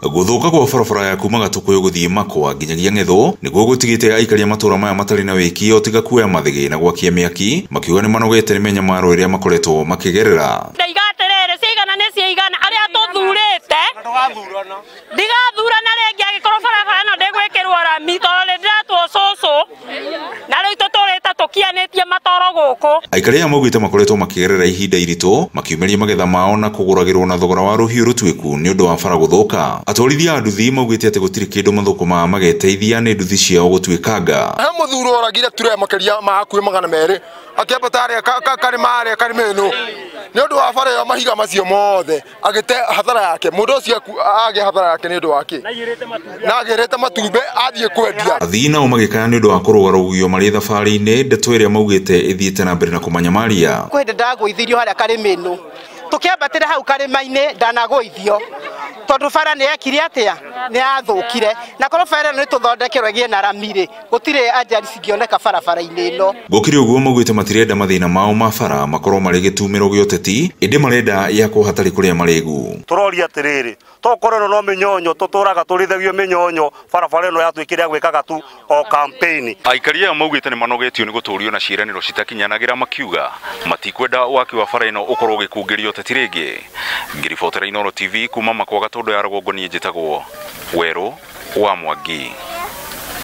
Gũthũka kwa barabara ya kuma Gatũkũyũ gũthiĩ Makwa nginyagia Ng'ethũ nĩguo gũtigĩte aikari a matũra maya matarĩ na wĩki o tiga kuoya mathĩgĩ na gwakia mĩaki, makiuga nĩ manogete nĩ mĩnyamaro ĩrĩa makoretwo makĩgerera. Ndaiga atĩrĩrĩ, ciaigana nĩ ciaigana, arĩa tũthurĩte ndigathurana rĩngĩ angĩkorwo barabara ĩno ndĩgwĩkĩrwo rami, tondũ nĩ ndĩratwo cũcũ na rĩu tũtũrĩte tũkianĩtie matoro gũkũ. Aikari aya maugĩte makoretwo makĩgerera ihinda iritũ makiumĩria magetha mao na kũgũragĩrwo na thogora wa rũhiũ rũtuĩku nĩ ũndũ wa bara gũthũka. Atwarithia a nduthi maugĩte atĩ gũtirĩ kĩndũ mathũkũmaga mageteithia nĩ nduthi ciao gũtuĩkanga. He mũthuri oragire ture makĩria ma hakuhĩ 200 akĩambata harĩa karĩma harĩa karĩma ĩno nĩ ũndũ wa bara ĩyo, mahiga macio mothe agĩte hathara yake. Mũndũ ũcio agĩa hathara yake nĩ ũndũ wa kĩ? Na agĩrĩte matumbĩ athiĩ kwendia. Athii nao magĩkaya nĩ ũndũ wa kũrũgarũgio marĩ thabarĩ-inĩ, ndeto ĩrĩa maugĩte ĩthiĩte na mbere na kũmanyamaria. Kwĩ hĩndĩ ndagũithirio harĩa karĩma ĩno, tũkĩambatĩra hau karĩma-inĩ ndanagũithio tondũ bara nĩ yekire atĩa, nĩ yathũkire, na korwo bara ĩno nĩ tũthondekerwo ĩgĩe na rami rĩ, gũtirĩ ajali cingĩoneka barabara-inĩ ĩno. Gũkĩrĩ ũguo maugĩte matirenda mathĩna mao ma bara makorwo marĩ gĩtumĩro gĩa ũteti, ĩndĩ marenda yakwo hatarĩ kũrĩa marĩgu. Tũroria atĩrĩrĩ, tokorwo ĩno no mĩnyonyo tũtũraga tũrĩithagio mĩnyonyo, barabara ĩno yatuĩkire ya gwĩkaga tu o campaign. Aikari aya maugĩte nĩ manogetio nĩ gũtũrio na ciĩranĩro citakinyanagĩra, makiuga matikwenda waki wa bara ĩno ũkorwo ũgĩkungĩrio ũteti rĩngĩ. Ngĩribotera Inooro TV kuma Makwa Gatũndũ ya rũgongo, niĩ njĩtagwo Werũ wa Mwangi.